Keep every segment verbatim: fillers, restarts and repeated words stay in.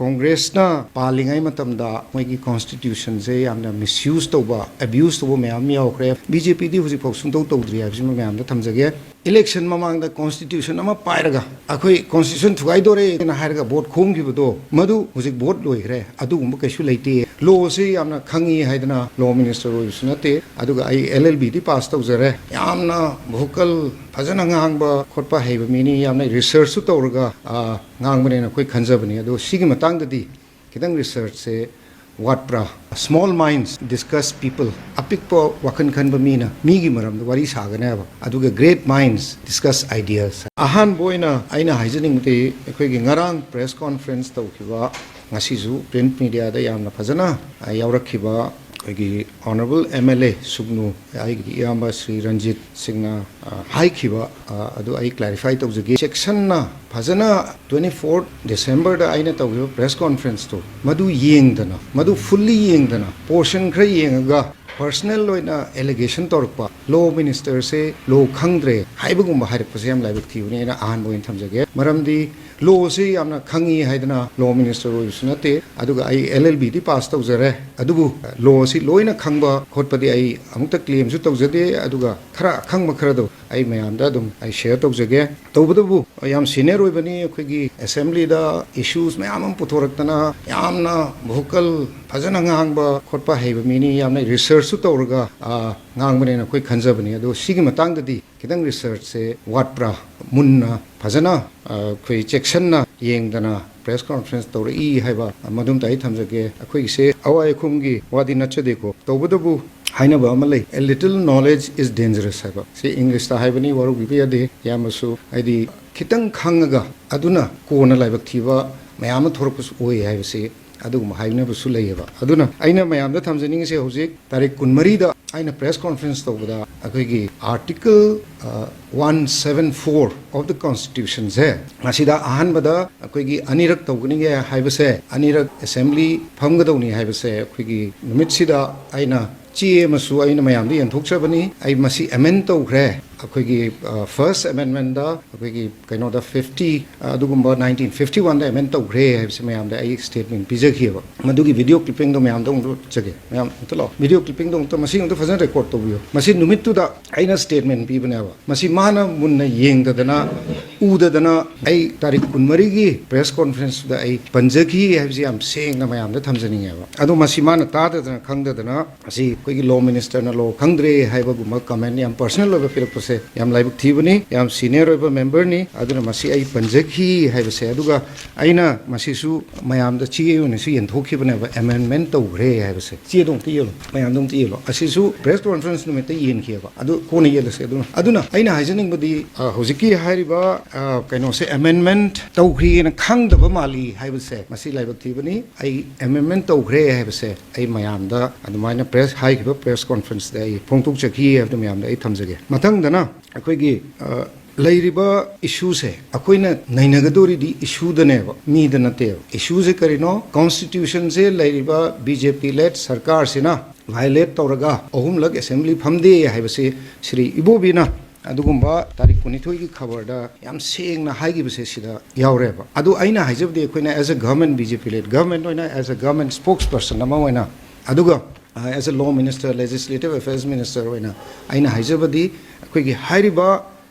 ꯀꯣꯡꯒ꯭ꯔꯦꯁꯅ ꯄꯥꯜꯂꯤꯉꯩ ꯃꯇꯝꯗ ꯃꯣꯏꯒꯤ ꯀꯣꯟꯁꯇꯤꯇ꯭ꯌꯨꯁꯟꯁꯦ ꯌꯥꯝꯅ ꯃꯤꯁꯌꯨꯁ ꯇꯧꯕ, ꯑꯦꯕ꯭ꯌꯨꯁ ꯇꯧꯕ ꯃꯌꯥꯝ ꯑꯃ ꯌꯥꯎꯈ꯭ꯔꯦ꯫ ꯕꯤ ꯖꯦ ꯄꯤꯗꯤ ꯍꯧꯖꯤꯛꯐꯥꯎ ꯁꯨꯡꯇꯧ ꯇꯧꯗ꯭ꯔꯤ ꯍꯥꯏꯕꯁꯤꯃ ꯃꯌꯥꯝꯗ ꯊꯝꯖꯒꯦ꯫ ꯏꯂꯦꯛꯁꯟ ꯃꯃꯥꯡꯗ ꯀꯣꯟꯁꯇꯤꯇ꯭ꯌꯨꯁꯟ ꯑꯃ ꯄꯥꯏꯔꯒ ꯑꯩꯈꯣꯏ ꯀꯣꯟꯁꯇꯤꯇ꯭ꯌꯨꯁꯟ ꯊꯨꯒꯥꯏꯗꯣꯔꯦꯅ ꯍꯥꯏꯔꯒ ꯚꯣꯠ ꯈꯣꯝꯈꯤꯕꯗꯣ, ꯃꯗꯨ ꯍꯧꯖꯤꯛ ꯚꯣꯠ ꯂꯣꯏꯈ꯭ꯔꯦ, ꯑꯗꯨꯒꯨꯝꯕ ꯀꯩꯁꯨ ꯂꯩꯇꯦ꯫ ꯂꯣꯁꯤ ꯌꯥꯝꯅ ꯈꯪꯉꯤ ꯍꯥꯏꯗꯅ ꯂꯣ ꯃꯤꯅꯤꯁꯇꯔ ꯑꯣꯏꯕꯁꯨ ꯅꯠꯇꯦ꯫ ꯑꯗꯨꯒ ꯑꯩ ꯑꯦꯜ ꯑꯦꯜ ꯕꯤꯗꯤ ꯄꯥꯁ ꯇꯧꯖꯔꯦ꯫ ꯌꯥꯝꯅ ꯚꯣꯀꯜ, ꯐꯖꯅ ꯉꯥꯡꯕ ꯈꯣꯠꯄ ꯍꯩꯕ ꯃꯤꯅꯤ, ꯌꯥꯝꯅ ꯔꯤꯁꯔꯁꯁꯨ ꯇꯧꯔꯒ, ꯑ, ꯉꯥꯡꯕꯅꯦꯅ ꯑꯩꯈꯣꯏ ꯈꯟꯖꯕꯅꯤ꯫ ꯑꯗꯣ ꯁꯤꯒꯤ ꯃꯇꯥꯡꯗꯗꯤ ꯈꯤꯇꯪ ꯔꯤꯁꯔꯁꯁꯦ ꯋꯥꯠꯄ꯭ꯔꯥ? Small minds discuss people, ꯑꯄꯤꯛꯄ ꯋꯥꯈꯜ ꯈꯟꯕ ꯃꯤꯅ ꯃꯤꯒꯤ ꯃꯔꯝꯗ ꯋꯥꯔꯤ ꯁꯥꯒꯅꯦꯕ, ꯑꯗꯨꯒ great minds discuss ideas꯫ ꯑꯍꯥꯟꯕ ꯑꯣꯏꯅ ꯑꯩꯅ ꯍꯥꯏꯖꯅꯤꯡꯕꯗꯤ, ꯑꯩꯈꯣꯏꯒꯤ ꯉꯔꯥꯡ ꯄ꯭ꯔꯦꯁ ꯀꯣꯟꯐ꯭ꯔꯦꯟꯁ ꯇꯧꯈꯤꯕ, ꯉꯁꯤꯁꯨ ꯄ꯭ꯔꯤꯟꯠ ꯃꯤꯗꯤꯌꯥꯗ ꯌꯥꯝꯅ ꯐꯖꯅ, ꯑ, ꯌꯥꯎꯔꯛꯈꯤꯕ ꯑꯩꯈꯣꯏꯒꯤ ꯑꯣꯅꯔꯦꯕꯜ ꯑꯦꯝ ꯑꯦꯜ ꯑꯦ ꯁꯨꯒꯅꯨ, ꯑꯩꯒꯤ ꯏꯌꯥꯝꯕ ꯁ꯭ꯔꯤ ꯔꯟꯖꯤꯠ ꯁꯤꯡꯅ, ꯑ, ꯍꯥꯏꯈꯤꯕ, ꯑ, ꯑꯗꯨ ꯑꯩ ꯀ꯭ꯂꯦꯔꯤꯐꯥꯏ ꯇꯧꯖꯒꯦ꯫ ꯁꯦꯛꯁꯟꯅ ꯐꯖꯅ twenty fourth Decemberꯗ ꯑꯩꯅ ꯇꯧꯈꯤꯕ ꯄ꯭ꯔꯦꯁ ꯀꯣꯟꯐ꯭ꯔꯦꯟꯁꯇꯣ, ꯃꯗꯨ ꯌꯦꯡꯗꯅ, ꯃꯗꯨ ꯐꯨꯜꯂꯤ ꯌꯦꯡꯗꯅ, ꯄꯣꯔꯁꯟ ꯈꯔ ꯌꯦꯡꯉꯒ ꯄꯔꯁꯅꯦꯜ ꯑꯣꯏꯅ ꯑꯦꯂꯤꯒꯦꯁꯟ ꯇꯧꯔꯛꯄ, ꯂꯣ ꯃꯤꯅꯤꯁꯇꯔꯁꯦ ꯂꯣ ꯈꯪꯗ꯭ꯔꯦ ꯍꯥꯏꯕꯒꯨꯝꯕ ꯍꯥꯏꯔꯛꯄꯁꯦ ꯌꯥꯝ ꯂꯥꯏꯕꯛ ꯊꯤꯕꯅꯦ꯫ ꯑꯩꯅ ꯑꯍꯥꯟꯕ ꯑꯣꯏꯅ ꯊꯝꯖꯒꯦ꯫ ꯃꯔꯝꯗꯤ ꯂꯣꯁꯤ ꯌꯥꯝꯅ ꯈꯪꯉꯤ ꯍꯥꯏꯗꯅ ꯂꯣ ꯃꯤꯅꯤꯁꯇꯔ ꯑꯣꯏꯕꯁꯨ ꯅꯠꯇꯦ, ꯑꯗꯨꯒ ꯑꯩ ꯑꯦꯜ ꯑꯦꯜ ꯕꯤꯗꯤ ꯄꯥꯁ ꯇꯧꯖꯔꯦ, ꯑꯗꯨꯕꯨ ꯂꯣꯁꯤ ꯂꯣꯏꯅ ꯈꯪꯕ ꯈꯣꯠꯄꯗꯤ ꯑꯩ ꯑꯃꯨꯛꯇ ꯀ꯭ꯂꯦꯝꯁꯨ ꯇꯧꯖꯗꯦ꯫ ꯑꯗꯨꯒ ꯈꯔ ꯑꯈꯪꯕ ꯈꯔꯗꯣ ꯑꯩ ꯃꯌꯥꯝꯗ ꯑꯗꯨꯝ ꯑꯩ ꯁꯤꯌꯔ ꯇꯧꯖꯒꯦ꯫ ꯇꯧꯕꯇꯕꯨ ꯌꯥꯝ ꯁꯤꯅꯤꯌꯔ ꯑꯣꯏꯕꯅꯤ, ꯑꯩꯈꯣꯏꯒꯤ ꯑꯦꯁꯦꯝꯕ꯭ꯂꯤꯗ ꯏꯁꯨꯁ ꯃꯌꯥꯝ ꯑꯃ ꯄꯨꯊꯣꯔꯛꯇꯅ, ꯌꯥꯝꯅ ꯚꯣꯀꯜ, ꯐꯖꯅ ꯉꯥꯡꯕ ꯈꯣꯠꯄ ꯍꯩꯕ ꯃꯤꯅꯤ, ꯌꯥꯝꯅ ꯔꯤꯁꯔꯁꯁꯨ ꯇꯧꯔꯒ, ꯑ, ꯉꯥꯡꯕꯅꯦꯅ ꯑꯩꯈꯣꯏ ꯈꯟꯖꯕꯅꯤ꯫ ꯑꯗꯣ ꯁꯤꯒꯤ ꯃꯇꯥꯡꯗꯗꯤ ꯈꯤꯇꯪ ꯔꯤꯁꯔꯁꯁꯦ ꯋꯥꯠꯄ꯭ꯔꯥ? ꯃꯨꯟꯅ ꯐꯖꯅ, ꯑ, ꯑꯩꯈꯣꯏ ꯆꯦꯛꯁꯟꯅ ꯌꯦꯡꯗꯅ ꯄ꯭ꯔꯦꯁ ꯀꯣꯟꯐ꯭ꯔꯦꯟꯁ ꯇꯧꯔꯛꯏ ꯍꯥꯏꯕ ꯃꯗꯨꯝꯇ ꯑꯩ ꯊꯝꯖꯒꯦ꯫ ꯑꯩꯈꯣꯏꯒꯤꯁꯦ ꯑꯋꯥꯏ ꯑꯈꯨꯝꯒꯤ ꯋꯥꯗꯤ ꯅꯠꯆꯗꯦꯀꯣ, ꯇꯧꯕꯇꯕꯨ ꯍꯥꯏꯅꯕ ꯑꯃ ꯂꯩ, "A little knowledge is dangerous" ꯍꯥꯏꯕ꯫ ꯁꯤ ꯏꯪꯂꯤꯁꯇ ꯍꯥꯏꯕꯅꯤ, ꯋꯥꯔꯧꯕꯤꯕ ꯌꯥꯗꯦ꯫ ꯌꯥꯝꯅꯁꯨ, ꯍꯥꯏꯗꯤ, ꯈꯤꯇꯪ ꯈꯪꯉꯒ ꯑꯗꯨꯅ ꯀꯣꯟꯅ ꯂꯥꯏꯕꯛ ꯊꯤꯕ ꯃꯌꯥꯝ ꯑꯃ ꯊꯣꯔꯛꯄꯁꯨ ꯑꯣꯏ ꯍꯥꯏꯕꯁꯤ ꯑꯗꯨꯒꯨꯝꯕ ꯍꯥꯏꯅꯕꯁꯨ ꯂꯩꯌꯦꯕ꯫ ꯑꯗꯨꯅ ꯑꯩꯅ ꯃꯌꯥꯝꯗ ꯊꯝꯖꯅꯤꯡꯉꯤꯁꯦ, ꯍꯧꯖꯤꯛ ꯇꯥꯔꯤꯛ ꯀꯨꯟꯃꯔꯤꯗ ꯑꯩꯅ ꯄ꯭ꯔꯦꯁ ꯀꯣꯟꯐ꯭ꯔꯦꯟꯁ ꯇꯧꯕꯗ ꯑꯩꯈꯣꯏꯒꯤ ꯑꯥꯔꯇꯤꯀꯜ, ꯑ, one seven four of the Constitutionꯁꯦ, ꯃꯁꯤꯗ ꯑꯍꯥꯟꯕꯗ ꯑꯩꯈꯣꯏꯒꯤ ꯑꯅꯤꯔꯛ ꯇꯧꯒꯅꯤꯒꯦ ꯍꯥꯏꯕꯁꯦ, ꯑꯅꯤꯔꯛ ꯑꯦꯁꯦꯝꯕ꯭ꯂꯤ ꯐꯝꯒꯗꯧꯅꯤ ꯍꯥꯏꯕꯁꯦ, ꯑꯩꯈꯣꯏꯒꯤ ꯅꯨꯃꯤꯠꯁꯤꯗ ꯑꯩꯅ ꯆꯦ ꯑꯃꯁꯨ ꯑꯩꯅ ꯃꯌꯥꯝꯗ ꯌꯦꯟꯊꯣꯛꯆꯕꯅꯤ꯫ ꯑꯩ ꯃꯁꯤ ꯑꯦꯃꯦꯟ ꯇꯧꯈ꯭ꯔꯦ꯫ ꯑꯩꯈꯣꯏꯒꯤ ꯐꯥꯔꯁ ꯑꯦꯃꯦꯟꯃꯦꯟꯗ ꯑꯩꯈꯣꯏꯒꯤ ꯀꯩꯅꯣꯗ ꯐꯤꯐꯇꯤ, ꯑꯗꯨꯒꯨꯝꯕ ꯅꯥꯏꯟꯇꯤꯟ ꯐꯤꯐꯇꯤ ꯋꯥꯟꯗ ꯑꯦꯃꯦꯟ ꯇꯧꯈ꯭ꯔꯦ ꯍꯥꯏꯕꯁꯤ ꯃꯌꯥꯝꯗ ꯑꯩ ꯁ꯭ꯇꯦꯠꯃꯦꯟ ꯄꯤꯖꯈꯤꯑꯕ꯫ ꯃꯗꯨꯒꯤ ꯚꯤꯗꯤꯑꯣ ꯀ꯭ꯂꯤꯞꯄꯤꯡꯗꯣ ꯃꯌꯥꯝꯗ ꯑꯃꯨꯛ ꯎꯠꯆꯒꯦ꯫ ꯃꯌꯥꯝ ꯑꯝꯇ ꯂꯥꯛꯑꯣ, ꯚꯤꯗꯤꯑꯣ ꯀ꯭ꯂꯤꯞꯄꯤꯡꯗꯣ ꯑꯃꯨꯛꯇ, ꯃꯁꯤ ꯑꯃꯨꯛꯇ ꯐꯖꯅ ꯔꯦꯀꯣꯔꯗ ꯇꯧꯕꯤꯌꯨ꯫ ꯃꯁꯤ ꯅꯨꯃꯤꯠꯇꯨꯗ ꯑꯩꯅ ꯁ꯭ꯇꯦꯠꯃꯦꯟ ꯄꯤꯕꯅꯦꯕ꯫ ꯃꯁꯤ ꯃꯥꯅ ꯃꯨꯟꯅ ꯌꯦꯡꯗꯗꯅ, ꯎꯗꯗꯅ ꯑꯩ ꯇꯥꯔꯤꯛ ꯀꯨꯟꯃꯔꯤꯒꯤ ꯄ꯭ꯔꯦꯁ ꯀꯣꯟꯐ꯭ꯔꯦꯟꯁꯇꯨꯗ ꯑꯩ ꯄꯟꯖꯈꯤ ꯍꯥꯏꯕꯁꯤ ꯌꯥꯝ ꯁꯦꯡꯅ ꯃꯌꯥꯝꯗ ꯊꯝꯖꯅꯤꯡꯉꯦꯕ꯫ ꯑꯗꯣ ꯃꯁꯤ ꯃꯥꯅ ꯇꯥꯗꯗꯅ ꯈꯪꯗꯗꯅ ꯑꯁꯤ ꯑꯩꯈꯣꯏꯒꯤ ꯂꯣ ꯃꯤꯅꯤꯁꯇꯔꯅ ꯂꯣ ꯈꯪꯗ꯭ꯔꯦ ꯍꯥꯏꯕꯒꯨꯝꯕ ꯀꯃꯦꯟ ꯌꯥꯝ ꯄꯔꯁꯅꯦꯜ ꯑꯣꯏꯕ ꯄꯤꯔꯛꯄꯁꯦ ꯌꯥꯝ ꯂꯥꯏꯕꯛ ꯊꯤꯕꯅꯤ꯫ ꯌꯥꯝ ꯁꯤꯅꯤꯌꯔ ꯑꯣꯏꯕ ꯃꯦꯝꯕꯔꯅꯤ, ꯑꯗꯨꯅ ꯃꯁꯤ ꯑꯩ ꯄꯟꯖꯈꯤ ꯍꯥꯏꯕꯁꯦ꯫ ꯑꯗꯨꯒ ꯑꯩꯅ ꯃꯁꯤꯁꯨ ꯃꯌꯥꯝꯗ ꯆꯦ ꯑꯣꯏꯅꯁꯨ ꯌꯦꯟꯊꯣꯛꯈꯤꯕꯅꯦꯕ, ꯑꯦꯃꯦꯟꯃꯦꯟ ꯇꯧꯈ꯭ꯔꯦ ꯍꯥꯏꯕꯁꯦ꯫ ꯆꯦꯗꯣ ꯑꯝꯇ ꯌꯦꯜꯂꯣ, ꯃꯌꯥꯝꯗꯣ ꯑꯝꯇ ꯌꯦꯜꯂꯣ꯫ ꯑꯁꯤꯁꯨ ꯄ꯭ꯔꯦꯁ ꯀꯣꯟꯐ꯭ꯔꯦꯟꯁ ꯅꯨꯃꯤꯠꯇ ꯌꯦꯟꯈꯤꯑꯕ, ꯑꯗꯨ ꯀꯣꯟꯅ ꯌꯦꯜꯂꯁꯦ꯫ ꯑꯗꯨꯅ, ꯑꯗꯨꯅ ꯑꯩꯅ ꯍꯥꯏꯖꯅꯤꯡꯕꯗꯤ, ꯑ, ꯍꯧꯖꯤꯛꯀꯤ ꯍꯥꯏꯔꯤꯕ, ꯑ, ꯀꯩꯅꯣꯁꯦ ꯑꯦꯃꯦꯟꯃꯦꯟ ꯇꯧꯈ꯭ꯔꯤꯅ ꯈꯪꯗꯕ ꯃꯥꯜꯂꯤ ꯍꯥꯏꯕꯁꯦ, ꯃꯁꯤ ꯂꯥꯏꯕꯛ ꯊꯤꯕꯅꯤ꯫ ꯑꯩ ꯑꯦꯃꯦꯟꯃꯦꯟ ꯇꯧꯈ꯭ꯔꯦ ꯍꯥꯏꯕꯁꯦ ꯑꯩ ꯃꯌꯥꯝꯗ ꯑꯗꯨꯃꯥꯏꯅ ꯄ꯭ꯔꯦꯁ, ꯍꯥꯏꯈꯤꯕ ꯄ꯭ꯔꯦꯁ ꯀꯣꯟꯐ꯭ꯔꯦꯟꯁꯇ ꯑꯩ ꯐꯣꯡꯗꯣꯛꯆꯈꯤ ꯍꯥꯏꯕꯗꯨ ꯃꯌꯥꯝꯗ ꯑꯩ ꯊꯝꯖꯒꯦ꯫ ꯃꯊꯪꯗꯅ ꯑꯩꯈꯣꯏꯒꯤ, ꯑ, ꯂꯩꯔꯤꯕ ꯏꯁꯨꯁꯦ ꯑꯩꯈꯣꯏꯅ ꯅꯩꯅꯒꯗꯧꯔꯤꯗꯤ ꯏꯁꯨꯗꯅꯦꯕ, ꯃꯤꯗ ꯅꯠꯇꯦꯕ꯫ ꯏꯁꯨꯁꯦ ꯀꯔꯤꯅꯣ? ꯀꯣꯟꯁꯇꯤꯇ꯭ꯌꯨꯁꯟꯁꯦ ꯂꯩꯔꯤꯕ ꯕꯤ ꯖꯦ ꯄꯤ ꯂꯦꯗ ꯁꯔꯀꯥꯔꯁꯤꯅ ꯚꯥꯏꯑꯣꯂꯦꯠ ꯇꯧꯔꯒ ꯑꯍꯨꯝꯂꯛ ꯑꯦꯁꯦꯝꯕ꯭ꯂꯤ ꯐꯝꯗꯦ ꯍꯥꯏꯕꯁꯤ ꯁ꯭ꯔꯤ ꯏꯕꯣꯕꯤꯅ ꯑꯗꯨꯒꯨꯝꯕ ꯇꯥꯔꯤꯛ ꯀꯨꯟꯅꯤꯊꯣꯏꯒꯤ ꯈꯕꯔꯗ ꯌꯥꯝ ꯁꯦꯡꯅ ꯍꯥꯏꯈꯤꯕꯁꯦ ꯁꯤꯗ ꯌꯥꯎꯔꯦꯕ꯫ ꯑꯗꯨ ꯑꯩꯅ ꯍꯥꯏꯖꯕꯗꯤ ꯑꯩꯈꯣꯏꯅ as a government, B J P led government ꯑꯣꯏꯅ, as a government spokesperson ꯑꯃ ꯑꯣꯏꯅ, ꯑꯗꯨꯒ, ꯑ, as a law minister, legislative affairs minister ꯑꯣꯏꯅ ꯑꯩꯅ ꯍꯥꯏꯖꯕꯗꯤ ꯑꯩꯈꯣꯏꯒꯤ ꯍꯥꯏꯔꯤꯕ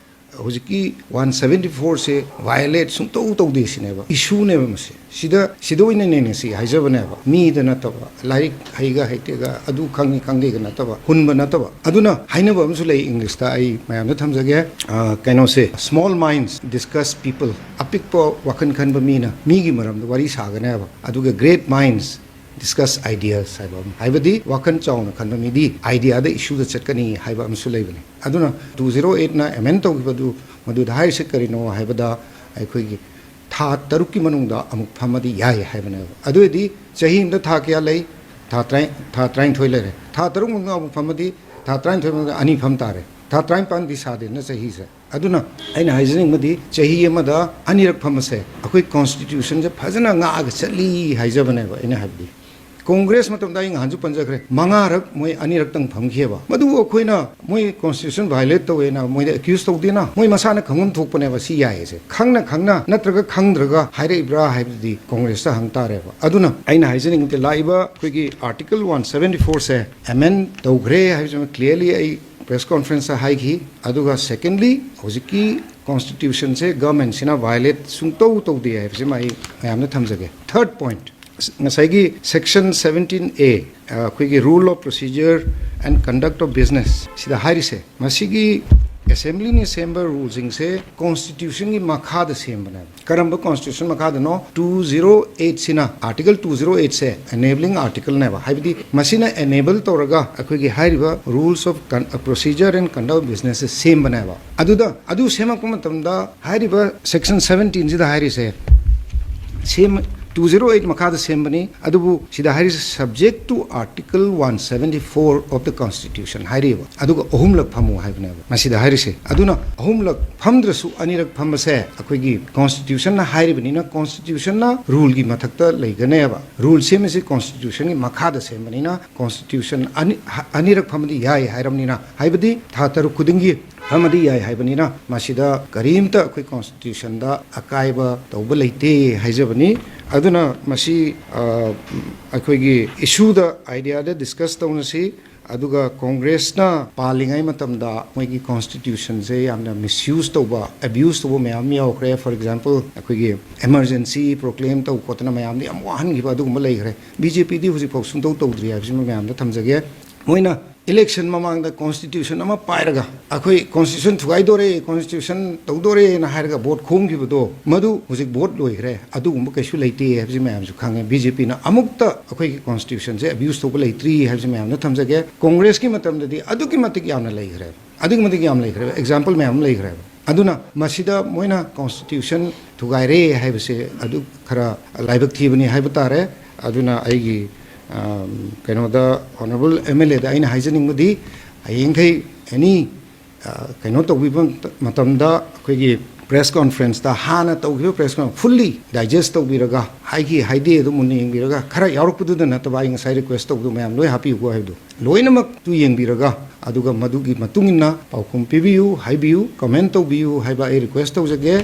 ꯍꯧꯖꯤꯛꯀꯤ ꯋꯥꯟ ꯁꯕꯦꯟꯇꯤ ꯐꯣꯔꯁꯦ ꯚꯥꯏꯑꯣꯂꯦꯠ ꯁꯨꯡꯇꯧ ꯇꯧꯗꯦ ꯁꯤꯅꯦꯕ, ꯏꯁꯨꯅꯦꯕ ꯃꯁꯤ꯫ ꯁꯤꯗ, ꯁꯤꯗ ꯑꯣꯏꯅ ꯅꯩꯅꯁꯤ ꯍꯥꯏꯖꯕꯅꯦꯕ, ꯃꯤꯗ ꯅꯠꯇꯕ, ꯂꯥꯏꯔꯤꯛ ꯍꯩꯒ ꯍꯩꯇꯦꯒ, ꯑꯗꯨ ꯈꯪꯉꯤ ꯈꯪꯗꯦꯒ ꯅꯠꯇꯕ, ꯍꯨꯟꯕ ꯅꯠꯇꯕ꯫ ꯑꯗꯨꯅ ꯍꯥꯏꯅꯕ ꯑꯃꯁꯨ ꯂꯩ ꯏꯪꯂꯤꯁꯇ, ꯑꯩ ꯃꯌꯥꯝꯗ ꯊꯝꯖꯒꯦ꯫ ꯑ, ꯀꯩꯅꯣꯁꯦ, small minds discuss people, ꯑꯄꯤꯛꯄ ꯋꯥꯈꯜ ꯈꯟꯕ ꯃꯤꯅ ꯃꯤꯒꯤ ꯃꯔꯝꯗ ꯋꯥꯔꯤ ꯁꯥꯒꯅꯦꯕ, ꯑꯗꯨꯒ great minds discuss ideas ꯍꯥꯏꯕ ꯑꯃ, ꯍꯥꯏꯕꯗꯤ ꯋꯥꯈꯜ ꯆꯥꯎꯅ ꯈꯟꯕ ꯃꯤꯗꯤ ꯑꯥꯏꯗꯤꯌꯥꯗ, ꯏꯁꯨꯗ ꯆꯠꯀꯅꯤ ꯍꯥꯏꯕ ꯑꯃꯁꯨ ꯂꯩꯕꯅꯤ꯫ ꯑꯗꯨꯅ ꯇꯨ ꯖꯤꯔꯣ ꯑꯩꯠꯅ ꯑꯦꯃꯦꯟ ꯇꯧꯈꯤꯕꯗꯨ, ꯃꯗꯨꯗ ꯍꯥꯏꯔꯤꯁꯦ ꯀꯔꯤꯅꯣ ꯍꯥꯏꯕꯗ, ꯑꯩꯈꯣꯏꯒꯤ ꯊꯥ ꯇꯔꯨꯛꯀꯤ ꯃꯅꯨꯡꯗ ꯑꯃꯨꯛ ꯐꯝꯃꯗꯤ ꯌꯥꯏ ꯍꯥꯏꯕꯅꯦꯕ꯫ ꯑꯗꯨ ꯑꯣꯏꯔꯗꯤ ꯆꯍꯤ ꯑꯃꯗ ꯊꯥ ꯀꯌꯥ ꯂꯩ? ꯊꯥ ꯇꯔꯥ-, ꯊꯥ ꯇꯔꯥꯅꯤꯊꯣꯏ ꯂꯩꯔꯦ꯫ ꯊꯥ ꯇꯔꯨꯛ ꯃꯅꯨꯡꯗ ꯑꯃꯨꯛ ꯐꯝꯃꯗꯤ ꯊꯥ ꯇꯔꯥꯅꯤꯊꯣꯏ ꯃꯅꯨꯡꯗ ꯑꯅꯤ ꯐꯝ ꯇꯥꯔꯦ꯫ ꯊꯥ ꯇꯔꯥꯅꯤꯄꯥꯟꯗꯤ ꯁꯥꯗꯦꯅ ꯆꯍꯤꯁꯦ꯫ ꯑꯗꯨꯅ ꯑꯩꯅ ꯍꯥꯏꯖꯅꯤꯡꯕꯗꯤ ꯆꯍꯤ ꯑꯃꯗ ꯑꯅꯤꯔꯛ ꯐꯝꯕꯁꯦ ꯑꯩꯈꯣꯏ ꯀꯣꯟꯁꯇꯤꯇ꯭ꯌꯨꯁꯟꯁꯦ ꯐꯖꯅ ꯉꯥꯛꯑꯒ ꯆꯠꯂꯤ ꯍꯥꯏꯖꯕꯅꯦꯕ ꯑꯩꯅ ꯍꯥꯏꯕꯗꯤ꯫ ꯀꯣꯡꯒ꯭ꯔꯦꯁ ꯃꯇꯝꯗ ꯑꯩ ꯉꯍꯥꯟꯁꯨ ꯄꯟꯖꯈ꯭ꯔꯦ, ꯃꯉꯥꯔꯛ ꯃꯣꯏ ꯑꯅꯤꯔꯛꯇꯪ ꯐꯝꯈꯤꯑꯕ꯫ ꯃꯗꯨꯕꯨ ꯑꯩꯈꯣꯏꯅ ꯃꯣꯏ constitution violate ꯇꯧꯋꯦꯅ ꯃꯣꯏꯗ accuse ꯇꯧꯗꯦꯅ, ꯃꯣꯏ ꯃꯁꯥꯅ ꯈꯪꯐꯝ ꯊꯣꯛꯄꯅꯦꯕ ꯁꯤ ꯌꯥꯏꯁꯦ꯫ ꯈꯪꯅ ꯈꯪꯅ ꯅꯠꯇ꯭ꯔꯒ ꯈꯪꯗ꯭ꯔꯒ ꯍꯥꯏꯔꯛꯏꯕ꯭ꯔꯥ ꯍꯥꯏꯕꯗꯨꯗꯤ ꯀꯣꯡꯒ꯭ꯔꯦꯁꯇ ꯍꯪ ꯇꯥꯔꯦꯕ꯫ ꯑꯗꯨꯅ ꯑꯩꯅ ꯍꯥꯏꯖꯅꯤꯡꯕꯗꯤ ꯂꯥꯛꯏꯕ ꯑꯩꯈꯣꯏꯒꯤ Article one seventy four ꯁꯦ amend ꯇꯧꯈ꯭ꯔꯦ ꯍꯥꯏꯕꯁꯤꯃ clearly ꯑꯩ press conference ꯍꯥꯏꯈꯤ꯫ ꯑꯗꯨꯒ secondly, ꯍꯧꯖꯤꯛꯀꯤ constitution ꯁꯦ government ꯁꯤꯅ violate ꯁꯨꯡꯇꯧ ꯇꯧꯗꯦ ꯍꯥꯏꯕꯁꯤꯃ ꯑꯩ ꯃꯌꯥꯝꯗ ꯊꯝꯖꯒꯦ꯫ Third point, ꯉꯁꯥꯏꯒꯤ section seventeen A, ꯑ, ꯑꯩꯈꯣꯏꯒꯤ rule of procedure and conduct of business ꯁꯤꯗ ꯍꯥꯏꯔꯤꯁꯦ, ꯃꯁꯤꯒꯤ assembly ꯅ ꯁꯦꯝꯕ rule ꯁꯤꯡꯁꯦ constitution ꯒꯤ ꯃꯈꯥꯗ ꯁꯦꯝꯕꯅꯦꯕ꯫ ꯀꯔꯝꯕ constitution ꯃꯈꯥꯗꯅꯣ? Two zero eight ꯁꯤꯅ, Article two zero eight ꯁꯦ enabling article ꯅꯦꯕ, ꯍꯥꯏꯕꯗꯤ ꯃꯁꯤꯅ enable ꯇꯧꯔꯒ ꯑꯩꯈꯣꯏꯒꯤ ꯍꯥꯏꯔꯤꯕ rules of con-, procedure and conduct of business ꯁꯦ ꯁꯦꯝꯕꯅꯦꯕ꯫ ꯑꯗꯨꯗ, ꯑꯗꯨ ꯁꯦꯝꯃꯛꯄ ꯃꯇꯝꯗ ꯍꯥꯏꯔꯤꯕ section seventeen ꯁꯤꯗ ꯍꯥꯏꯔꯤꯁꯦ, ꯁꯦꯝ-, two zero eight ꯃꯈꯥꯗ ꯁꯦꯝꯕꯅꯤ, ꯑꯗꯨꯕꯨ ꯁꯤꯗ ꯍꯥꯏꯔꯤꯁꯦ subject to Article one seventy four of the Constitution ꯍꯥꯏꯔꯤꯕ, ꯑꯗꯨꯒ ꯑꯍꯨꯝꯂꯛ ꯐꯝꯃꯨ ꯍꯥꯏꯕꯅꯦꯕ ꯃꯁꯤꯗ ꯍꯥꯏꯔꯤꯁꯦ꯫ ꯑꯗꯨꯅ ꯑꯍꯨꯝꯂꯛ ꯐꯝꯗ꯭ꯔꯁꯨ ꯑꯅꯤꯔꯛ ꯐꯝꯕꯁꯦ ꯑꯩꯈꯣꯏꯒꯤ constitution ꯅ ꯍꯥꯏꯔꯤꯕꯅꯤꯅ, constitution ꯅ rule ꯒꯤ ꯃꯊꯛꯇ ꯂꯩꯒꯅꯦꯕ꯫ Rule ꯁꯦꯝꯃꯤꯁꯤ constitution ꯒꯤ ꯃꯈꯥꯗ ꯁꯦꯝꯕꯅꯤꯅ, constitution ꯑꯅꯤ-, ꯑꯅꯤꯔꯛ ꯐꯝꯕꯗꯤ ꯌꯥꯏ ꯍꯥꯏꯔꯕꯅꯤꯅ, ꯍꯥꯏꯕꯗꯤ ꯊꯥ ꯇꯔꯨꯛ ꯈꯨꯗꯤꯡꯒꯤ ꯐꯝꯃꯗꯤ ꯌꯥꯏ ꯍꯥꯏꯕꯅꯤꯅ, ꯃꯁꯤꯗ ꯀꯔꯤꯝꯇ ꯑꯩꯈꯣꯏ constitution ꯗ ꯑꯀꯥꯏꯕ ꯇꯧꯕ ꯂꯩꯇꯦ ꯍꯥꯏꯖꯕꯅꯤ꯫ ꯑꯗꯨꯅ ꯃꯁꯤ, ꯑ, ꯑꯩꯈꯣꯏꯒꯤ issue ꯗ, idea ꯗ discuss ꯇꯧꯅꯁꯤ꯫ ꯑꯗꯨꯒ ꯀꯣꯡꯒ꯭ꯔꯦꯁꯅ ꯄꯥꯜꯂꯤꯉꯩ ꯃꯇꯝꯗ ꯃꯣꯏꯒꯤ constitution ꯁꯦ ꯌꯥꯝꯅ misuse ꯇꯧꯕ, abuse ꯇꯧꯕ ꯃꯌꯥꯝ ꯑꯃ ꯌꯥꯎꯈ꯭ꯔꯦ꯫ For example, ꯑꯩꯈꯣꯏꯒꯤ emergency proclaim ꯇꯧ ꯈꯣꯠꯇꯅ ꯃꯌꯥꯝꯗ ꯌꯥꯝ ꯋꯥꯍꯟꯈꯤꯕ ꯑꯗꯨꯒꯨꯝꯕ ꯂꯩꯈ꯭ꯔꯦ꯫ ꯕꯤ ꯖꯦ ꯄꯤ ꯗꯤ ꯍꯧꯖꯤꯛꯐꯥꯎ ꯁꯨꯡꯇꯧ ꯇꯧꯗ꯭ꯔꯤ ꯍꯥꯏꯕꯁꯤꯃ ꯃꯌꯥꯝꯗ ꯊꯝꯖꯒꯦ꯫ ꯃꯣꯏꯅ election ꯃꯃꯥꯡꯗ constitution ꯑꯃ ꯄꯥꯏꯔꯒ, "ꯑꯩꯈꯣꯏ constitution ꯊꯨꯒꯥꯏꯗꯣꯔꯦ, constitution ꯇꯧꯗꯣꯔꯦꯅ" ꯍꯥꯏꯔꯒ vote ꯈꯣꯝꯈꯤꯕꯗꯣ, ꯃꯗꯨ ꯍꯧꯖꯤꯛ vote ꯂꯣꯏꯈ꯭ꯔꯦ, ꯑꯗꯨꯒꯨꯝꯕ ꯀꯩꯁꯨ ꯂꯩꯇꯦ ꯍꯥꯏꯕꯁꯤ ꯃꯌꯥꯝꯁꯨ ꯈꯪꯉꯦ꯫ ꯕꯤ ꯖꯦ ꯄꯤ ꯅ ꯑꯃꯨꯛꯇ ꯑꯩꯈꯣꯏꯒꯤ constitution ꯁꯦ abuse ꯇꯧꯕ ꯂꯩꯇ꯭ꯔꯤ ꯍꯥꯏꯕꯁꯤ ꯃꯌꯥꯝꯗ ꯊꯝꯖꯒꯦ꯫ ꯀꯣꯡꯒ꯭ꯔꯦꯁꯀꯤ ꯃꯇꯝꯗꯗꯤ ꯑꯗꯨꯛꯀꯤ ꯃꯇꯤꯛ ꯌꯥꯝꯅ ꯂꯩꯈ꯭ꯔꯦꯕ, ꯑꯗꯨꯛꯀꯤ ꯃꯇꯤꯛ ꯌꯥꯝ ꯂꯩꯈ꯭ꯔꯦꯕ, example ꯃꯌꯥꯝ ꯑꯃ ꯂꯩꯈ꯭ꯔꯦꯕ꯫ ꯑꯗꯨꯅ ꯃꯁꯤꯗ ꯃꯣꯏꯅ constitution ꯊꯨꯒꯥꯏꯔꯦ ꯍꯥꯏꯕꯁꯦ ꯑꯗꯨ ꯈꯔ ꯂꯥꯏꯕꯛ ꯊꯤꯕꯅꯤ ꯍꯥꯏꯕ ꯇꯥꯔꯦ꯫ ꯑꯗꯨꯅ ꯑꯩꯒꯤ, ꯑ, ꯀꯩꯅꯣꯗ, honourable M L A ꯗ ꯑꯩꯅ ꯍꯥꯏꯖꯅꯤꯡꯕꯗꯤ, ꯍꯌꯦꯡꯈꯩ any, ꯑ, ꯀꯩꯅꯣ ꯇꯧꯕꯤꯕ ꯃꯇꯝꯗ, ꯑꯩꯈꯣꯏꯒꯤ ꯄ꯭ꯔꯦꯁ ꯀꯣꯟꯐ꯭ꯔꯦꯟꯁꯇ ꯍꯥꯟꯅ ꯇꯧꯈꯤꯕ ꯄ꯭ꯔꯦꯁ ꯀꯣꯟꯐ꯭ꯔꯦꯟꯁ ꯐꯨꯜꯂꯤ ꯗꯥꯏꯖꯦꯁ ꯇꯧꯕꯤꯔꯒ, ꯍꯥꯏꯈꯤ ꯍꯥꯏꯗꯦ ꯑꯗꯨ ꯃꯨꯟꯅ ꯌꯦꯡꯕꯤꯔꯒ, ꯈꯔ ꯌꯥꯎꯔꯛꯄꯗꯨꯗ ꯅꯠꯇꯕ ꯑꯩ ꯉꯁꯥꯏ ꯔꯤꯀ꯭ꯋꯦꯁ ꯇꯧꯕꯗꯣ ꯃꯌꯥꯝ ꯂꯣꯏ ꯍꯥꯞꯄꯤꯌꯨꯀꯣ ꯍꯥꯏꯕꯗꯣ ꯂꯣꯏꯅꯃꯛꯇꯨ ꯌꯦꯡꯕꯤꯔꯒ, ꯑꯗꯨꯒ ꯃꯗꯨꯒꯤ ꯃꯇꯨꯡ ꯏꯟꯅ ꯄꯥꯎꯈꯨꯝ ꯄꯤꯕꯤꯌꯨ, ꯍꯥꯏꯕꯤꯌꯨ, ꯀꯃꯦꯟ ꯇꯧꯕꯤꯌꯨ ꯍꯥꯏꯕ ꯑꯩ ꯔꯤꯀ꯭ꯋꯦꯁ ꯇꯧꯖꯒꯦ꯫